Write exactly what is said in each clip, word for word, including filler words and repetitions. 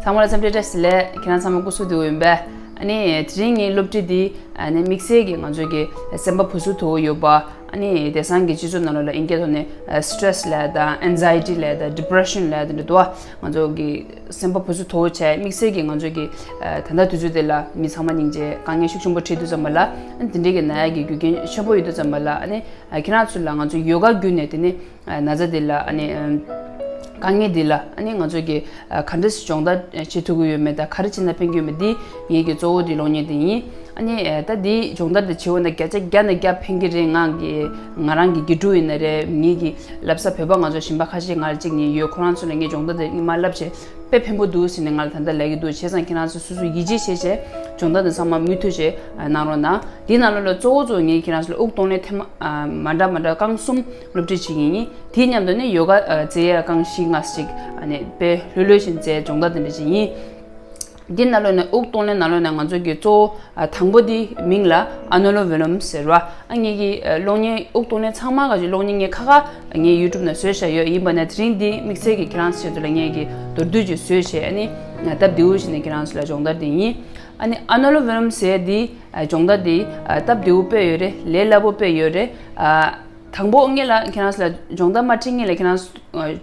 ཚང་མ་ལ་འཚམས་འདྲི་བཀྲ་ཤིས་བདེ་ལེགས། ཁྱེད་རང་ཚང་མ་སྐུ་གཟུགས་བདེ་པོ་ཡིན་པས། ཨ་ནི་དེ་རིང་ངའི་སློབ་ཁྲིད་འདི་ཨ་ནི་དམིགས་བསལ་གྱིས་ང་ཚོ་གི་སེམས་པ་བུ་ཚུགས་མཐོ་པོ་ཡོད་པ། ཨ་ནི་དེང་སང་གི་སྤྱི་ཚོགས་ནང་ལོགས་ལ་ཨིན་སྐད་ཐོག་ནས་སི་ཊེ་རེ་སི་ལབ་ཡ་དང་ཨེང་ཛའི་ཊི་ལབ་ཡ་དང་ཌི་པི་རེ་ཤན་ལབ་ཡ་དེ་འདྲ་འདུག་བ། ང་ཚོ་གི་སེམས་པ་བུ་ཚུགས་མཐོ་པོ་བྱས། དམིགས་བསལ་གྱིས་ང་ཚོ་གི་ད་ལྟ་དུས་ཚོད་འདི་ལ་མི་ཚང་མ་སྙིང་རྗེ། དཀའ་ངལ་ཤུགས་ཆེན་པོ་འཕྲད་དུས་ཙམ་པ་ལ། ཨ་ནི་དེ་འདྲའི་གི་ན་ཡ་གི་རྒྱུ་རྐྱེན་ཆེན་པོ་ཡོད་དུས་ཙམ་པ་ལ། ཨ་ནི་ཁྱེད་རང་ཚོ་ལ་ང་ཚོ་ཡོ་ག་བརྒྱུད་ནས་དེ་ནི་ན་ཚ་འདི་ལ། ཨ་ནི་དཀའ་ངལ་འདི་ལ་ཨ་ནི་ང་ཚོ་གི་ག་འདྲ་ཞིག་སྦྱོང་བརྡར་བྱེད་ཐུབ་ཀྱི་ཡོད་མེད་དང་། ག་རེ་བྱས་ན་ཕན་གྱི་ཡོད་མེད། འདི་ངེད་ཀྱི་གཙོ་བོ་འདི་གློག་བརྙན་འདི་ཡིན། ཨ་ནི་ད་འདི་སྦྱོང་བརྡར་འདི་བྱེད་འོས་ན་བརྒྱ་ཆ་བརྒྱ་ནས་བརྒྱ་ཕན་གྱི་རེད། ང་གི་ང་རང་གི་དགེ་ཕྲུག་ཡིན་ན་རེད། ངེད་ཀྱི་བསླབ་ས་བོད་པ་ང་ཚོ་གཞན་པ་ཁ་ཤས་ང་ལ་གཅིག་གཉིས་ཡོད། ཁོ་རང་ཚོ་ལ་ངས་སྦྱོང་བརྡར་འདི་སྔོན་མ་བསླབ་བྱས་དཔེ་ཕན་པོ་འདུག་ཟེར་ནས་ང་ལ་ད་ལྟ་ལབ་ཀྱི་འདུག་བྱས་ཙང་ཁྱེད་རང་ཚོ་སོ་སོ་ཡིད་ཆེས་བྱས་བྱས་སྦྱོང་བརྡར་འདི་ཚང་མ་མུ་མཐུད་བྱས་གནང་རོགས་གནང་། འདི་ནང་ལོགས་ལ་གཙོ་བོ་གཙོ་བོ་ངས་ཁྱེད་རང་ཚོ་ལ་དབུགས་གཏོང་ལེན་ཐེངས་མ་མ་འདྲ་མ་འདྲ་རྐང་གསུམ་སློབ་ཁྲིད་བྱེད་ཀྱི་ཡིན། དེའི་མཉམ་དུ་ནི་ཡོ་ག་ཨ་རྩེ་ཡ་རྐང་བཞི་ལྔ་ཞིག་ཨ་ནི་དཔེ་ལྷོད་ལྷོད་བཞིན་རྩེ་སྦྱོང་བརྡར་དེ་འདྲ་ཅིག་ཡིན། འདི་ནང་ལོགས་ནས་དབུགས་གཏོང་ལེན་ནང་ལོགས་ནས་ང་ཚོ་གི་གཙོ་བོ་ཨ་དང་པོ་འདི་མིང་ལ་ཨ་ནུ་ལོམ་བི་ལོམ་ཟེར་བ། ཨ་ངེད་ཀྱི་ཨ་གློག་བརྙན་དབུགས་གཏོང་ལེན་ཚང་མ་ག་ཅིག་གློག་བརྙན་ངས་ཁ་ཁ་ངའི་ཡུ་ཊུབ་ནང་བཟོས་བཞག་ཡོད། ཡིན་པ་ནས་དེ་རིང་འདི་དམིགས་བསལ་གྱི་ཁྱེད་རང་ཚོའི་ཆེད་དུ་ལ་ངེད་ཀྱི་མདོར་བསྡུས་ཅིག་བཟོས་བྱས། ཨ་ནི་ང་སྟབས་བདེ་བོ་བྱས་ནས་ཁྱེད་རང་ཚོ་ལ་སྦྱོང་བརྡར་འདི་ཡིན། ཨ་ནི་ཨ་ནུ་ལོམ་བི་ལོམ་ཟེར་འདི་ཨ་སྦྱོང་བརྡར་འདི་ཨ་སྟབས་བདེ་བོ་དཔེ་ཡོད་རེད། ལས་སླ་པོ་དཔེ་ཡོད་རེད། ཨ་དང་པོ་སྔོན་ལ་ཁྱེད་རང་ཚོ་ལ་སྦྱོང་བརྡར་མ་ཁྲིད་སྔོན་ལ་ཁྱེད་རང་ཚོ་ཨ་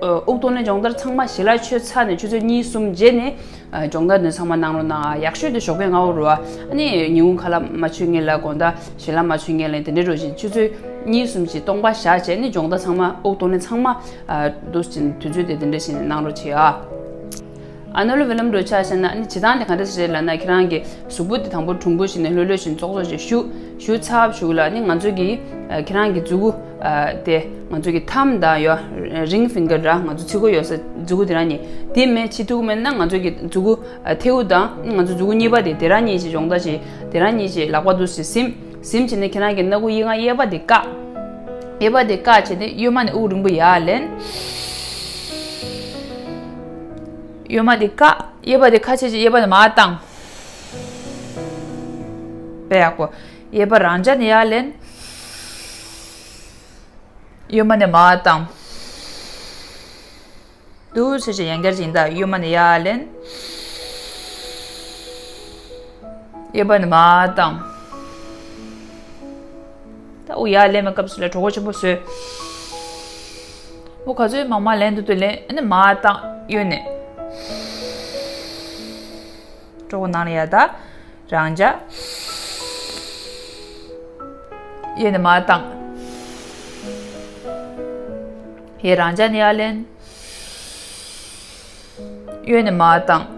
དབུགས་གཏོང་ལེན་སྦྱོང་བརྡར་ཚང་མ་ཞལ་ལག་མཆོད་ཚར་ནས་ཆུ་ཚོད་གཉིས་གསུམ་རྗེས་ནས་ཨ་སྦྱོང་བརྡར་འདི་ཚང་མ་གནང་རོགས་གནང་། ཡག་ཤོས་དེ་ཞོགས་པའི་སྔ་པོ་རུ། ཨ་ནི་ཉིན་གུང་ཁ་ལག་མ་མཆོད་སྔོན་ལ་དགོང་དག་ཞལ་ལག་མ་མཆོད་སྔོན་ལ་དེ་འདྲའི་རུ་བཞིན་ཆུ་ཚོད་གཉིས་གསུམ་ཞིག་སྟོང་པ་བཞག་བྱས་ནས་སྦྱོང་བརྡར་ཚང་མ་དབུགས་གཏོང་ལེན་ཚང་མ་ཨ་འདུག་སེ་དུས་ཚོད་དེ་དེ་འདྲ་བཞིན་གནང་རོགས་བྱེད་ཨ། ཨ་ནུ་ལོམ་བི་ལོམ་འདྲ་ཆ་བཞག་ན། ཨ་ནི་བྱེད་སྟངས་དེ་ག་འདྲ་ཞིག་རེད་ལབ་ན། ཁྱེད་རང་གི་གཟུགས་པོ་དེ་དང་པོ་གྲུང་པོ་བྱས་ནས་ལྷོད་ལྷོད་བྱས་ནས་ཙོག་ཙོག་བྱས་བཞུགས། བཞུགས་ཚར་བཞུགས་ལ། ཨ་ནི་ང་ཚོ་གི་ཨ་ཁྱེད་རང་གི་མཛུ་གུ་ཨ་དེ་ང་ཚོ་གི་ཐམ་དང་ཡོ་རིང་ཕིང་གར་ར། ང་ཚོ་ཚིགས་གོ་ཡོད་ས་མཛུ་གུ་དེ་རང་གཉིས་དེ་མེད་བྱེད་ཐུབ་ཀྱི་མེད་ན། ང་ཚོ་གི་མཛུ་གུ་ཨ་མཐེ་བོ་དང་ང་ཚོ་མཛུ་གུ་གཉིས་པ་དེ་དེ་རང་གཉིས་ཀྱིས་སྦྱོང་བརྡར་བྱེད། དེ་རང་གཉིས་ཀྱིས་ལག་པ་འདུག་སེ་ཟིམ། ཟིམ་བྱས་ནས་ཁྱེད་རང་གི་སྣ་ཁུག་གཡས་ཁ་གཡས་པ་དེ་བཀག་གཡས་པ་དེ་བཀག་བྱས་ནས་གཡོན་མ་ནས་དབུགས་རིང་པོ་ཡར་ལེན། གཡོན་མ་དེ་བཀག་གཡས་པ་དེ་ཁ་ཕྱེ་བྱས་གཡས་པ་ནས་མར་བཏང་། དཔེ་ཡག་པོ། གཡས་པ་རང་འཇགས་ནས་ཡར་ལེན། གཡོན་མ་ནས་མར་བཏང་། འདུག་སེ་བྱས་ཡང་བསྐྱར་ཅིག་ཡིན་ད། གཡོན་མ་ནས་ཡར་ལེན། གཡས་པ་ནས་མར་བཏང་། ད་དབུགས་ཡར་ལེན་པའི་སྐབས་སུ་ལ་གྲོད་ཁོག་ཆེན་པོ་བཟོས། དབུགས་ག་ཚོད་མང་མང་ལེན་ཐུབ་ཐུབ་ལེན། ཨ་ནི་མར་བཏང་། གཡོན་ནས། གྲོད་ཁོག་ནང་ལ་ཡར་ད། རང་འཇགས། གཡས་ནས་མར་བཏང་། གཡས་རང་འཇགས་ནས་ཡར་ལེན། གཡོན་ནས་མར་བཏང་།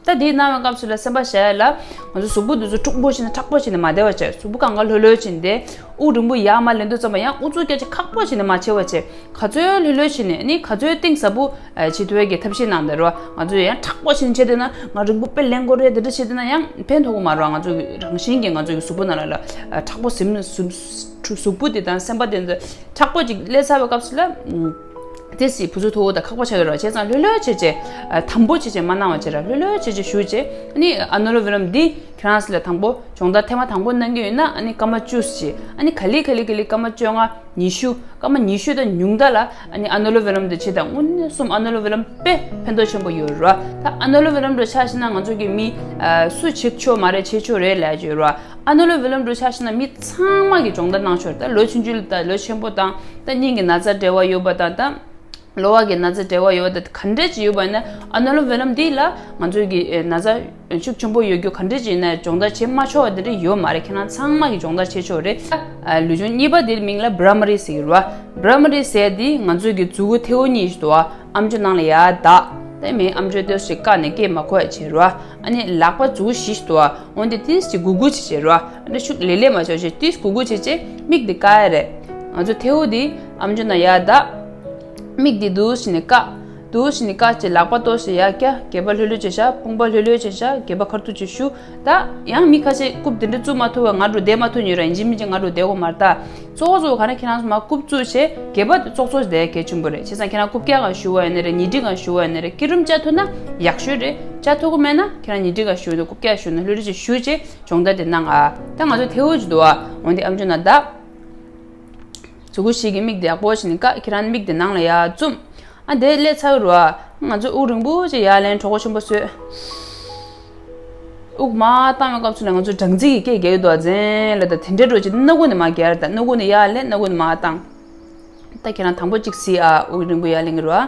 ད་འདི་གནང་བའི་སྐབས་སུ་ལ་སེམས་པ་བཞག་ཡ་ལ། ང་ཚོ་གཟུགས་པོ་འདི་ཚོ་འཁྲུག་པོ་བྱས་ནས་མཁྲེགས་པོ་བྱས་ནས་མ་བསྡད་པ་བྱས། གཟུགས་པོ་གང་ག་ལྷོད་ལྷོད་བྱས་ནས་བསྡད། དབུགས་རིང་པོ་ཡར་མར་ལེན་དུས་ཙམ་པ་ཡང་ཨུ་ཚུགས་སྐད་ཆ་ཁག་པོ་བྱས་ནས་མ་བྱེད་པ་བྱས། ག་ཚོད་ལྷོད་ལྷོད་བྱས་ནས་ནི་ག་ཚོད་གཏིང་ཟབ་པོ་བྱེད་ཐུབ་ཡ་གི་ཐབས་ཤེས་གནང་བསྡད་རོགས། ང་ཚོ་ཡང་མཁྲེགས་པོ་བྱས་ནས་བྱས་བསྡད་ན། ང་རིང་པོ་དཔེ་ལེན་དགོས་རེད། དེ་འདྲ་བྱས་བསྡད་ན་ཡང་ཕན་ཐོགས་ཀྱི་མ་རེད། ང་ཚོ་གི་རང་བཞིན་གྱིས་ང་ཚོ་གི་གཟུགས་པོ་ནང་ལ་ལ་མཁྲེགས་པོ་ཟིན། གཟུགས་པོ་དེ་དང་སེམས་པ་དེ་ཚོ་མཁྲེགས་པོ་ཅིག་སླེབས་ཚར་བའི་སྐབས་སུ་ལ། དེ་སྲིད་བུ་ཚོ་མཐོ་པོ་དང་ཁག་པོ་ཆགས་ཡོད་རེད། བྱས་ཙང་ལྷོད་ལྷོད་བྱས་བྱས། ཨ་དམ་པོ་བྱས་བྱས་མ་གནང་བ་བྱས་ར། ལྷོད་ལྷོད་བྱས་བྱས་བཞུགས་བྱས། ཨ་ནི་ཨ་ནུ་ལོམ་བི་ལོམ་འདི་ཁྱེད་རང་ཚོ་ལ་དང་པོ་སྦྱོང་བརྡར་ཐེངས་མ་དང་པོ་གནང་གི་ཡོད་ན། ཨ་ནི་སྐར་མ་བཅུ་བྱས། ཨ་ནི་ག་ལེ་ག་ལེ་ག་ལེ་སྐར་མ་བཅོ་ལྔ་ཉི་ཤུ། སྐར་མ་ཉི་ཤུ་དང་ཉུང་མཐའ་ལ་ཨ་ནི་ཨ་ནུ་ལོམ་བི་ལོམ་འདི་བྱེད་དང་། དངོས་གནས་གསུམ་ཨ་ནུ་ལོམ་བི་ལོམ་དཔེ་ཕན་ཐོགས་ཆེན་པོ་ཡོད་ར། ད་ཨ་ནུ་ལོམ་བི་ལོམ་འདྲ་ཆ་བཞག་ན། ང་ཚོ་གི་མི་ཨ་སུ་བྱེད་ཆོག་མ་རེད། བྱེད་ཆོག་རེད་ལབ་ཡ་ཅིག་ཡོད་ར། ཨ་ནུ་ལོམ་བི་ལོམ་འདྲ་ཆ་བཞག་ན་མི་ཚང་མ་གིས་སྦྱོང་བརྡར་གནང་ཆོག་རེད། ད་ལོ་ཆུང་ཆུང་ལ་ད་ལོ་ཆེན་པོ་དང་། ད་སྙིང་གི་ན་ཚ་འབྲེལ་བ་ཡོད་པ་དང་། ད་གློ་བ་གི་ན་ཚ་འབྲེལ་བ་ཡོད་པ། ད་ག་འདྲས་ཅིག་ཡོད་པ་ཡིན་ན། ཨ་ནུ་ལོམ་བི་ལོམ་འདི་ལ་ང་ཚོ་གི་ཨེ་ན་ཚ་ཤུགས་ཆེན་པོ་ཡོད་རྒྱུ་ག་འདྲས་ཅིག་ཡིན་ན་སྦྱོང་བརྡར་བྱེད་མ་ཆོག་པ་དེ་འདྲ་ཡོད་མ་རེད། ཁྱེད་རང་ཚང་མ་གིས་སྦྱོང་བརྡར་བྱེད་ཆོག་རེད། ཨ་ལུས་སྦྱོང་གཉིས་པ་དེའི་མིང་ལ་བྷྲ་མ་རི་ཟེར་གྱི་རེད་བ། བྷྲ་མ་རི་ཟེར་དེ་ང་ཚོ་གི་མཛུ་གུ་མཐེ་བོ་གཉིས་ཤིག་འདུག་བ། ཨམ་ཅོག་ནང་ལ་ཡར་བདག་དེ་མིན་ཨམ་ཅོག་ལྟོས་ཤིག་བཀག་ནས་སྐད་མ་གོ་ཡ་བྱེད་ར། ཨ་ནི་ལག་པ་མཛུ་གུ་བཞི་ཞིག་འདུག་བ། འོན་ཏེ་ཏིས་ཅིག་གུག་གུག་ཅིག་བྱེད་ར། ཨ་ནི་ཤུགས་ལེ་ལེ་མ་བྱོས་བྱས་ཏིས་གུག་གུག་བྱེད་བྱས་མིག་འདི་བཀག་ཡ་རེད། ང་ཚོ་མཐེ་བོ་འདི་ཨམ་ཅོག་ནང་ཡར་བདག་མིག་འདི་འདུག་སེ་ནས་བཀག་འདུག་སེ་ནས་བཀག་བྱས། ལག་པ་ཏོག་ཙམ་ཡར་བཀྱག་སྒལ་པ་ལྷོད་ལྷོད་བྱས་བཞག་དཔུང་པ་ལྷོད་ལྷོད་བྱས་བཞག་སྒལ་པ་ཁ་ཐུག་ཅིག་བཞུགས། ད་ཡང་མི་ཁ་ཤས་རྐུབ་དེ་འདྲ་བཙུགས་མ་ཐུབ་པ། ང་འདྲ་བསྡད་མ་ཐུབ་མཁན་ཡོད་ར། ཡིན་གཅིག་མིན་གཅིག་ང་འདྲ་བསྡད་དགོས་མ་རེད། ད་གཙོ་བོ་གཙོ་བོ་ག་རེ་ཁྱེད་རང་ཚོ་མར་རྐུབ་བཙུགས་བྱས་སྒལ་པ་དེ་ཙོག་ཙོག་བསྡད་གལ་ཆེན་པོ་རེད། བྱས་ཙང་ཁྱེད་རང་རྐུབ་བཀྱག་སྒང་བཞུགས་པ་ཡིན་ན་རེད། ཉལ་ཁྲི་སྒང་བཞུགས་པ་ཡིན་ན་རེད། སྐྱིལ་ཀྲུང་བཅའ་ཐུབ་ན་ཡག་ཤོས་རེད། བཅའ་ཐུབ་ཀྱི་མེད་ན་ཁྱེད་རང་ཉལ་ཁྲི་སྒང་བཞུགས་ནས་རྐུབ་བཀྱག་བཞུགས་ནས་ལྷོད་ལྷོད་བྱས་བཞུགས་བྱས་སྦྱོང་བརྡར་དེ་གནང་ཨ། ད་ང་ཚོ་མཐེ་བོ་ཅིག་འདུག་ཨ། འོན་ཏེ་ཨམ་ཅོག་ནང་བདག་མཛུ་གུ་བཞི་གི་མིག་དེ་ཡག་པོ་བྱས་ནས་བཀག་ཁྱེད་རང་མིག་དེ་ནང་ལ་ཡར་བཙུམ། ཨ་དེ་ལས་ཚར་རུ་ང་ཚོ་དབུགས་རིང་པོ་ཅིག་ཡར་ལེན། གྲོད་ཁོག་ཆེན་པོ་བཟོས། དབུགས་མར་བཏང་བའི་སྐབས་སུ་ལ་ང་ཚོ་སྦྲང་རྩི་གི་སྐད་རྒྱག་གི་འདུག་ཨ་ཛན་ལ་ད་དེ་འདྲའི་འགྲོ་ཅིག་སྣ་ཁུག་ནས་མར་རྒྱག་རེད། ད་སྣ་ཁུག་ནས་ཡར་ལེན། སྣ་ཁུག་ནས་མར་བཏང་། ད་ཁྱེད་རང་དང་པོ་གཅིག་གཟིགས་ཨ། དབུགས་རིང་པོ་ཡར་ལེན་གྱི་རེད་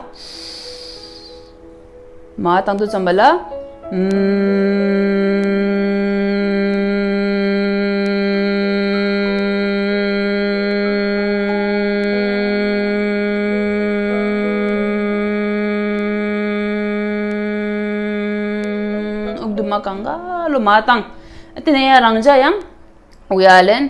བ། མར་བཏང་དུས་ཙམ་པ་ལ། ཨུམ། དབུགས་དུ་མ་གང་ག་ལོ་མར་བཏང་། དེ་ནས་ཡང་རང་འཇགས་ཡང་། དབུགས་ཡར་ལེན།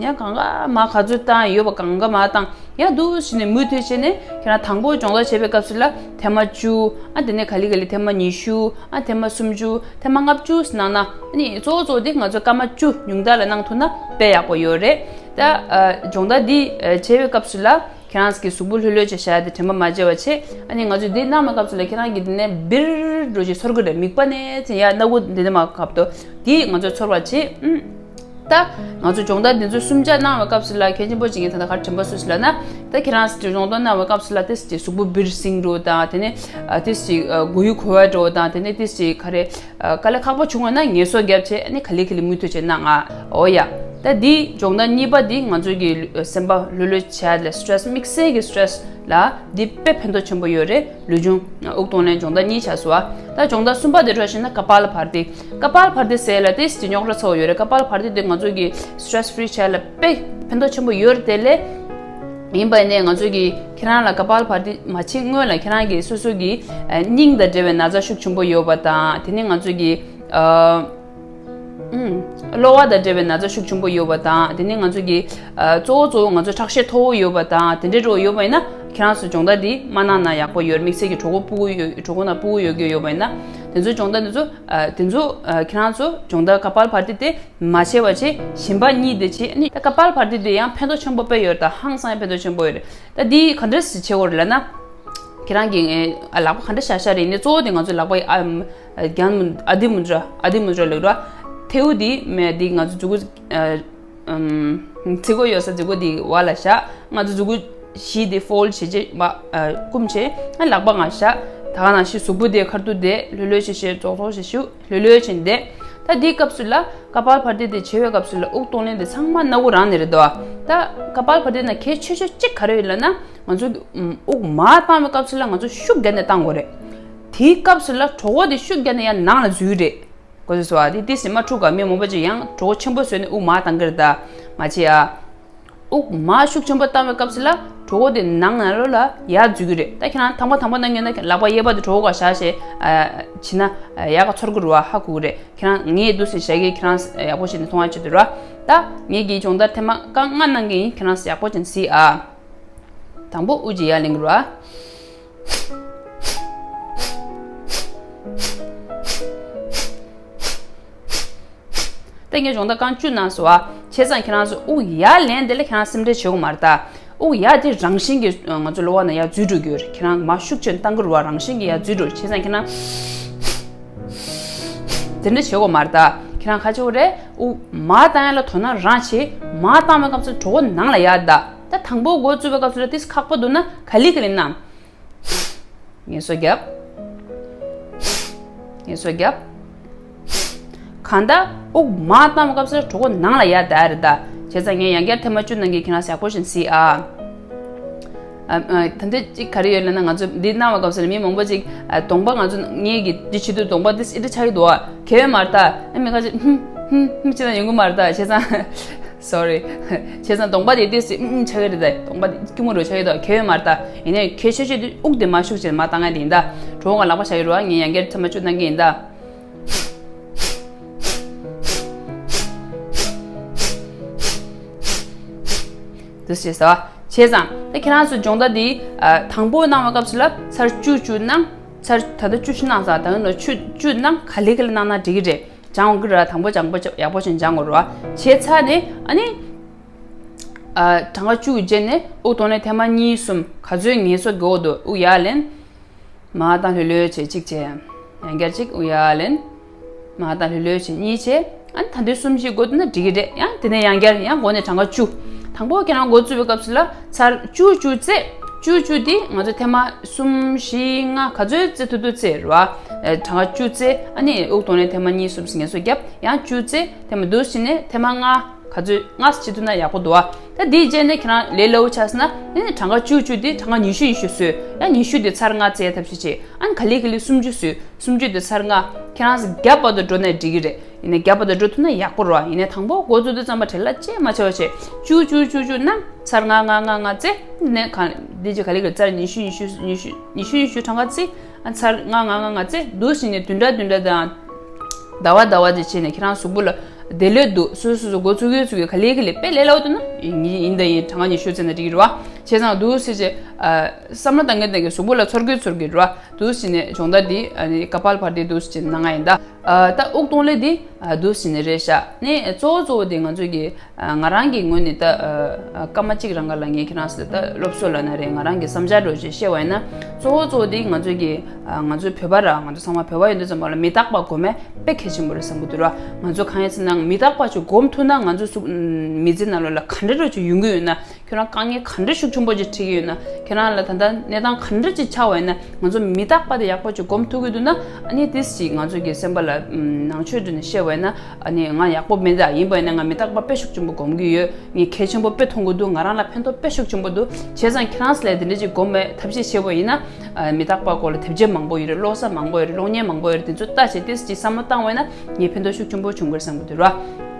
ཡང་གང་ག་མར་ག་ཚོད་བཏང་ཡོད་པ་གང་ག་མར་བཏང་། ཡང་འདུག་བྱས་ནས་མུ་མཐུད་བྱས་ནས་ཁྱེད་རང་དང་པོ་སྦྱོང་བརྡར་བྱེད་པའི་སྐབས་སུ་ལ་ཐེངས་མ་བཅུ། ཨ་དེ་ནས་ག་ལེ་ག་ལེ་ཐེངས་མ་ཉི་ཤུ། ཨ་ཐེངས་མ་སུམ་ཅུ། ཐེངས་མ་ལྔ་བཅུ་གནང་ན། ཨ་ནི་གཙོ་བོ་གཙོ་བོ་དེ་ང་ཚོ་སྐར་མ་བཅུ་ཉུང་མཐའ་ལ་གནང་ཐུབ་ན་དཔེ་ཡག་པོ་ཡོད་རེད། ད་ཨ་སྦྱོང་བརྡར་འདི་ཨ་བྱེད་པའི་སྐབས་སུ་ལ་ཁྱེད་རང་གི་གཟུགས་པོ་ལྷོད་ལྷོད་བྱས་བཞག་དེ་དྲན་པ་མ་བརྗེད་པ་བྱེད། ཨ་ནི་ང་ཚོས་འདི་གནང་བའི་སྐབས་སུ་ལ་ཁྱེད་རང་གི་འདི་ནས་འབིར་འགྲོ་ཅིག་ཚོར་གི་རེད། མིད་པ་ནས་ཚེ་ཡར་སྣ་ཁུག་འདི་ནས་མར་གབ་ཏོ། འདི་ང་ཚོས་ཚོར་བ་བྱེད། ཨུམ། ད་ང་ཚོ་སྦྱོང་བརྡར་འདི་ཚོ་གསུམ་ཆ་གནང་བའི་སྐབས་སུ་ལ་མཁན་ཆེན་པོ་ཅིག་གིས་ད་ལྟ་ག་རེ་དྲན་པ་གསོས་སོང་ལབ་ན། ད་ཁྱེད་རང་སྦྱོང་བརྡར་གནང་བའི་སྐབས་སུ་ལ་ཏིས་ཅིག་གཟུགས་པོ་འབིར་སིང་འགྲོ་དང་། དེ་ནས་ཨ་ཏིས་ཅིག་ཨ་མགོ་ཡུ་འཁོར་བ་འགྲོ་དང་། དེ་ནས་ཏིས་ཅིག་ག་རེ་ཨ་དཀའ་ལས་ཁག་པོ་བྱུང་བ་ན་ངལ་གསོ་བརྒྱབ་བྱས། ཨ་ནི་ག་ལེ་ག་ལེ་མུ་མཐུད་བྱས་གནང་ཨ། འོ་ཡ། ད་འདི་སྦྱོང་བརྡར་གཉིས་པ་འདི་ང་ཚོ་གི་ལུ་སེམས་པ་ལྷོད་ལྷོད་བྱས་ལ་སི་ཊེ་རེ་སི་དམིགས་བསལ་གྱི་སི་ཊེ་རེ་སི་ལ་འདི་དཔེ་ཕན་ཐོགས་ཆེན་པོ་ཡོད་རེད། ལུས་སྦྱོང་དབུགས་གཏོང་ལེན་སྦྱོང་བརྡར་གཉིས་བྱས་སོང་བ། ད་སྦྱོང་བརྡར་གསུམ་པ་དེ་འགྲོ་བཞིན་ན་ཀ་པཱལ་བྷར་ཏི། ཀ་པཱལ་བྷར་ཏི་ཟེར་ལ་ཏིས་ཅིག་རྙོག་དྲ་ཚ་བོ་ཡོད་རེད། ཀ་པཱལ་བྷར་ཏི་དེ་ང་ཚོ་གི་སི་ཊེ་རེ་སི་ཕི་རི་བྱས་ལ་དཔེ་ཕན་ཐོགས་ཆེན་པོ་ཡོད་རེད། དེ་ལས་ཡིན་པ་ནས་ང་ཚོ་གི་ཁྱེད་རང་ལ་ཀ་པཱལ་བྷར་ཏི་མ་བྱེད་སྔོན་ལ་ཁྱེད་རང་གི་སོ་སོ་གི་ཨ་སྙིང་དང་འབྲེལ་བའི་ན་ཚ་ཤུགས་ཆེན་པོ་ཡོད་པ་དང་། དེ་ནས་ང་ཚོ་གི་ཨ། ཨུམ། གློ་བ་དང་འབྲེལ་བའི་ན་ཚ་ཤུགས་ཆེན་པོ་ཡོད་པ་དང་། དེ་ནས་ང་ཚོ་གི་ཨ་གཙོ་བོ་གཙོ་བོ་ང་ཚོ་ཁྲག་ཤེད་མཐོ་བོ་ཡོད་པ་དང་། དེ་འདྲའི་འགྲོ་ཡོད་པ་ཡིན་ན་ཁྱེད་རང་ཚོ་སྦྱོང་བརྡར་འདི་མ་གནང་ན་ཡག་པོ་ཡོད། དམིགས་བསལ་གྱི་གྲོད་ཁོག་ཕྲུ་གུ་ཡོད། གྲོད་ཁོག་ནང་ཕྲུ་གུ་ཡོད་རྒྱུ་ཡོད་པ་ཡིན་ན། དེ་ཚོ་སྦྱོང་བརྡར་འདི་ཚོ་ཨ་དེ་ཚོ་ཨ་ཁྱེད་རང་ཚོ་སྦྱོང་བརྡར་ཀ་པཱལ་བྷར་ཏི་དེ་མ་བྱས་པ་བྱས་གཞན་པ་གཉིས་དེ་བྱས། ཨ་ནི་ད་ཀ་པཱལ་བྷར་ཏི་དེ་ཡང་ཕན་ཐོགས་ཆེན་པོ་དཔེ་ཡོད་རེད། ད་ཧང་སང་ཡང་ཕན་ཐོགས་ཆེན་པོ་ཡོད་རེད། ད་འདི་ག་འདྲས་སེ་བྱེད་དགོས་རེད་ལབ་ན། ཁྱེད་རང་གི་ཨ་ལག་པ་ག་འདྲ་བཞག་བཞག་རེད། ཡིན་ནའི་གཙོ་བོ་དེ་ང་ཚོའི་ལག་པ་ཨ་རྒྱང་མུ་ཨ་དྷི་མུ་དྲ། ཨ་དྷི་མུ་དྲ་ལབ་ར། ཐལ་བ་དེ་མེད་དེ་ང་ཚོ་མཛུབ་གུ་ཨ་ཨམ་ཚིགས་གོ་ཡོད་ས་མཛུབ་གུ་དེ་བར་ལ་བཞག་ང་ཚོ་མཛུབ་གུ་བཞི་དེ་ཕོལ་ཌི་བྱེད་བྱེད་མ་ཨ་བསྐུམ་བྱས། ཨ་ལག་པ་ང་བཞག་ད་ག་ནང་བཞིན་གཟུགས་པོ་དེ་ཁ་ཐུག་དེ་ལྷོད་ལྷོད་བྱེད་བྱེད་རྫོགས་རྫོགས་བྱེད་ཤུགས་ལྷོད་ལྷོད་བྱེད་བསྡད། ད་འདིའི་སྐབས་སུ་ལ་ཀ་པཱལ་བྷར་ཏི་དེ་བྱེད་པའི་སྐབས་སུ་ལ་དབུགས་གཏོང་ལེན་དེ་ཚང་མ་སྣ་དགུ་རང་ནས་རེད་དོ། ད་ཀ་པཱལ་བྷར་ཏི་ན་གལ་ཆེ་ཤོས་གཅིག་ག་རེ་ཡོད་ལབ་ན། ང་ཚོ་ཨུམ་དབུགས་མར་བཏང་བའི་སྐབས་སུ་ལ་ང་ཚོ་ཤུགས་བརྒྱབ་ནས་བཏང་དགོས་རེད། དེའི་སྐབས་སུ་ལ་གྲོད་ཁོག་དེ་ཤུགས་བརྒྱབ་ནས་ཡང་ནང་ལ་འཛུལ་རེད། གོ་སོང་ཨ། དེ་དེ་སེམས་མ་འཁྲུག་ག་མི་མང་པོ་ཅིག་ཡང་གྲོད་ཁོག་ཆེན་པོ་བཟོས་ནས་དབུགས་མར་བཏང་གི་རེད། ད་མ་བྱེད་ཨ། དབུགས་མར་ཤུགས་ཆེན་པོ་བཏང་བའི་སྐབས་སུ་ལ་གྲོད་ཁོག་དེ་ནང་ནང་ལོགས་ལ་ཡར་འཛུལ་གི་རེད། ད་ཁྱེད་རང་དང་པོ་དང་པོ་གནང་ཡོད་ན་ལག་པ་གཡས་པ་དེ་གྲོད་ཁོག་ག་བཞག་བྱས་ཨ་བྱས་ན་ཡག་ག་ཚོར་གི་རེད་བ། ཧ་གོ་གི་རེད། ཁྱེད་རང་ངས་འདུག་སེ་བཞག་གི། ཁྱེད་རང་ཡག་པོ་བྱས་ནས་མཐོང་ཡ་བྱེད་དུ་ར། ད་ངས་ཀྱི་སྦྱོང་བརྡར་ཐེངས་མ་ཀ་ལྔ་གནང་གི་ཡིན། ཁྱེད་རང་ཡག་པོ་བྱས་ནས་གཟིགས་ཨ། དང་པོ་དབུགས་ཅིག་ཡར་ལེན་གི་ར། ད་ངས་སྦྱོང་བརྡར་རྐང་བཅུ་གནང་སོང་བ། བྱས་ཙང་ཁྱེད་རང་ཚོ་དབུགས་ཡར་ལེན་དེ་ལ་ཁྱེད་རང་སེམས་ཁྲལ་བྱེད་དགོས་མ་རེད་ད། དབུགས་ཡར་དེ་རང་བཞིན་གྱིས་ང་ཚོ་གློ་བ་ནང་ཡར་འཛུལ་འགྲོ་གི་ཡོད་རེད། ཁྱེད་རང་མར་ཤུགས་ཆེན་བཏང་གི་རེད་བ། རང་བཞིན་གྱིས་ཡར་འཛུལ་འགྲོ། བྱས་ཙང་ཁྱེད་རང་དེ་འདྲ་བྱེད་དགོས་མ་རེད་ད། ཁྱེད་རང་ག་བྱེད་དགོས་རེད། དབུགས་མར་བཏང་ཡ་ལ་དོ་སྣང་རང་བྱེད། མར་བཏང་བའི་སྐབས་སུ་གྲོད་ཁོག་ནང་ལ་ཡར་ད། ད་དང་པོ་འགོ་བཙུགས་པའི་སྐབས་སུ་ལ་ཏིས་ཁག་པོ་འདུག་ན་ག་ལེ་ག་ལེ་གནང་། ངལ་གསོ་རྒྱབ། ངལ་གསོ་རྒྱབ། གང་ལྟར་དབུགས་མར་བཏང་བའི་སྐབས་སུ་གྲོད་ཁོག་ནང་ལ་ཡར་བསྡད་རེད་ད། བྱས་ཙང་ངས་ཡང་བསྐྱར་ཐེངས་མ་བཅུ་གནང་གི། ཁྱེད་རང་ཡག་པོ་བྱས་ནས་གཟིགས་ཨ། ཨ་ཨ་ད་འདི་གཅིག་ག་རེ་ཡོད་ལབ་ན། ང་ཚོ་འདི་གནང་བའི་སྐབས་སུ་ལ་མི་མང་པོ་ཅིག་ཨ་གདོང་པ་ང་ཚོ་ངས་ཀྱི་འདི་བྱེད་དུས་གདོང་པ་འདི་ཨི་འདྲ་ཆགས་ཀྱི་འདུག་ཨ། གལ་ཡོད་མ་རེད་ད། ཨ་མི་ཁ་ཅིག་ཧུམ་ཧུམ་ཧུམ་བྱས་ན་ཡོང་གི་མ་རེད་ད། བྱས་ཙང་། སོ་རི། བྱས་ཙང་གདོང་པ་དེ་ཏོག་ཙམ་ཨུམ་ཨུམ་ཆགས་ཀྱི་རེད་ད། གདོང་པ་དེ་སྐྱུར་མོ་རུ་ཆགས་ཀྱི་འདུག་གལ་ཡོད་མ་རེད་ད། ཡིན་ནའི་གལ་ཆེ་ཤོས་དེ་དབུགས་དེ་མར་ཤུགས་ཆེ་མར་བཏང་ཡ་དེ་ཡིན་ད། གྲོད་ཁོག་ལག་པ་བཞག་ཡོད་རེད་བ། ངས་ཡང་བསྐྱར་ཐེངས་མ་བཅུ་གནང་གི་ཡིན་ད། འདུག་སེ་བྱས་ཙང་། ད་ཁྱེད་རང་ཚོ་སྦྱོང་བརྡར་འདི་ཨ་དང་པོ་གནང་བའི་སྐབས་སུ་ལ་ཚར་བཅུ་བཅུ་གནང་། ཚར་ད་ལྟ་བཅུ་བཞི་གནང་ཙང་། ད་ནི་ལོ་བཅུ་བཅུ་གནང་། ག་ལེ་ག་ལེ་གནང་ན་འགྲིག་གི་རེད། སྦྱང་དགོས་ཀྱི་རེད། དང་པོ་སྦྱང་པོ་ཡག་པོ་ཞིག་སྦྱང་དགོས་རེད་བ། བྱས་ཚར་ནས་ཨ་ནི། ཨ་གྲངས་ཀ་བཅུ་གི་རྗེས་ནས་དབུགས་གཏོང་ལེན་ཐེངས་མ་གཉིས་གསུམ་ག་ཚོད་ངལ་གསོ་དགོས་འདུག་དབུགས་ཡར་ལེན། མར་བཏང་། ལྷོད་ལྷོད་བྱས་གཅིག་བྱས། ཡང་བསྐྱར་གཅིག་ཡར་ལེན། མར་ལྟ་ལྷོད་ལྷོད་བྱས། གཉིས་བྱས། ཨ་ནི་ད་དུང་གསུམ་བཞི་འགོ་བཙུགས་ན་འགྲིག་གི་རེད། ཡང་དེ་ནས་ཡང་བསྐྱར་ཡང་འགོ་ནས་གྲངས་ཀ་བཅུ། དང་པོ་ཁྱེད་རང་འགོ་བཙུགས་པའི་སྐབས་སུ་ལ་ཚར་བཅུ་བཅུ་རྩེ། བཅུ་བཅུ་དེ་ང་ཚོ་ཐེངས་མ་གསུམ་བཞི་ལྔ་ག་ཚོད་རྩེ་ཐུབ་ཐུབ་རྩེ་རེད་བ། ཨ་གྲངས་ཀ་བཅུ་རྩེ། ཨ་ནི་དབུགས་གཏོང་ལེན་ཐེངས་མ་གཉིས་གསུམ་ཟེར་ངལ་གསོ་བརྒྱབ། ཡང་བཅུ་རྩེ། ཐེངས་མ་འདུག་སེ་བྱས་ནས་ཐེངས་མ་ལྔ་ག་ཚོད་ལྔ་བྱེད་ཐུབ་ན་ཡག་པོ་འདུག་བ། ད་དེའི་རྗེས་ནས་ཁྱེད་རང་ལས་སླ་བོ་ཆགས་སོང་ན། དེ་ནས་གྲངས་ཀ་བཅུ་བཅུ་དེ་གྲངས་ཀ་ཉི་ཤུ་ཉི་ཤུ་བཟོས། ཡང་ཉི་ཤུ་དེ་ཚར་ལྔ་རྩེ་ཐབས་ཤེས་བྱེད། ཨ་ནི་ག་ལེ་ག་ལེ་སུམ་ཅུ་བཟོས། སུམ་ཅུ་དེ་ཚར་ལྔ། ཁྱེད་རང་བརྒྱ་བར་དུ་འགྲོ་ནས་འགྲིག་གི་རེད། ཡིན་ནའི་བརྒྱ་བར་དུ་འགྲོ་ཐུབ་ན་ཡག་པོ་རེད་བ། ཡིན་ནའི་དང་པོ་འགོ་བཙུགས་དུས་ཙམ་པ་བྲེལ་བ་ཅིག་མ་བྱེད་པ་བྱས། བཅུ་བཅུ་བཅུ་བཅུ་བསྣམས། ཚར་ལྔ་ལྔ་ལྔ་ལྔ་རྩེ། ནས་གང་འདི་ཅིག་ག་ལེ་ག་ལེ་ཚར་ཉི་ཤུ་ཉི་ཤུ་ཉི་ཤུ་ཉི་ཤུ་ཉི་ཤུ་གྲངས་ཀ་རྩེ། ཨ་ཚར་ལྔ་ལྔ་ལྔ་ལྔ་རྩེ། འདུག་སེ་བྱས་ནས་བདུན་ཕྲག་བདུན་ཕྲག་དང་ཟླ་བ་ཟླ་བ་ཅིག་བྱས་ནས་ཁྱེད་རང་གཟུགས་པོ་ལ་བདེ་ལོས་འདུག་སོ་སོ་སོ་འགོ་ཚུགས་ཀྱི་ཚུགས་ཀྱི་ག་ལེ་ག་ལེ་དཔེ་ལས་སླ་བོ་འདུག་ན་ཡིན་ཡིན་ད་ཡིན། གྲངས་ཀ་ཉི་ཤུ་རྩེ་ན་འགྲིག་གི་རེད་བ། བྱས་ཙང་འདུག་སེ་བྱས། ཨ་བསམ་བློ་བཏང་གིན་བཏང་གིན་གཟུགས་པོ་ལ་ཚོར་གི་ཚོར་གི་རེད་བ། འདུག་སེ་བྱས་ནས་སྦྱོང་བརྡར་འདི་ཨ་ནི་ཀ་པལ་བྷ་ཏི་འདུག་སེ་བྱས་ནས་གནང་ཡ་ཡིན་ད། ཨ་ད་དབུགས་གཏོང་ལེན་འདི་ཨ་འདུག་སེ་བྱས་ནས་རེད་ཤག་ནས་གཙོ་བོ་གཙོ་བོ་དེ་ང་ཚོ་གི་ཨ་ང་རང་གི་ངོས་ནས་ད་ཨ་ཨ་སྐར་མ་གཅིག་རང་ག་ལ་ངས་ཁྱེད་རང་ཚོ་ལ་ད་སློབ་གསོ་ལབ་ན་རེད། ང་རང་གི་བསམ་འཆར་འདྲ་བོ་ཅིག་བཤད་པ་ཡིན་ན། གཙོ་བོ་གཙོ་བོ་དེ་ང་ཚོ་གི་ཨ་ང་ཚོ་བོད་པ་ར་ང་ཚོ་ཚང་མ་བོད་པ་ཡིན་དུས་ཙམ་པ་ལ་མི་རྟག་པ་སྒོམ་ཡ་དཔེ་གལ་ཆེན་པོ་རེད་བསམ་གི་འདུག་ར། ང་ཚོ་གང་ཡིན་ཟེར་ན་མི་རྟག་པ་ཅིག་སྒོམ་ཐུབ་ན་ང་ཚོ་གཟུགས་མི་ཚེ་ནང་ལོགས་ལ་ག་འདྲ་འདྲ་བོ་ཅིག་ཡོང་གི་ཡོད་ན། ཁྱོད་རང་དཀའ་ངལ་ག་འདྲ་ཤུགས་ཆེན་པོ་ཅིག་འཕྲད་ཀྱི་ཡོད་ན། ཁྱོད་རང་ལ་ད་ལྟ་གནས་སྟངས་ག་འདྲ་ཅིག་ཆགས་པ་ཡིན་ན། ང་ཚོ་མི་རྟག་པ་དེ་ཡག་པོ་ཅིག་སྒོམ་ཐུབ་ཀྱི་འདུག་ན། ཨ་ནི་ཏིས་ཅིག་ང་ཚོ་གི་སེམས་པ་ལ་ནང་ཆོས་འདྲ་ནས་བཤད་པ་ཡིན་ན། ཨ་ནི་ང་ཡག་པོ་མེད་ད། ཡིན་པ་ཡིན་ན་ང་མི་རྟག་པ་དཔེ་ཤུགས་ཆེན་པོ་སྒོམ་གྱི་ཡོད། ངས་གལ་ཆེན་པོ་དཔེ་མཐོང་གི་འདུག་ང་རང་ལ་ཕན་ཐོགས་དཔེ་ཤུགས་ཆེན་པོ་འདུག་བྱས་ཙང་ཁྱེད་རང་ཚོ་ལ་དེ་འདྲ་ཅིག་སྒོམ་པའི་ཐབས་ཤེས་བྱེད་པ་ཡིན་ན། ཨ་མི་རྟག་པ་སྐོར་ལ་དེབ་ཆ་མང་པོ་ཡོད་རེད། ཀློག་ས་མང་པོ་ཡོད་རེད། གློག་བརྙན་མང་པོ་ཡོད་རེད། དེ་ཚོ་ལྟ་བྱས་ཏིས་ཅིག་བསམ་བློ་བཏང་བ་ཡིན་ན་ངས་ཕན་ཐོགས་ཤུགས་ཆེན་པོ་བྱུང་གི་རེད་བསམ་གི་འདུག་ར།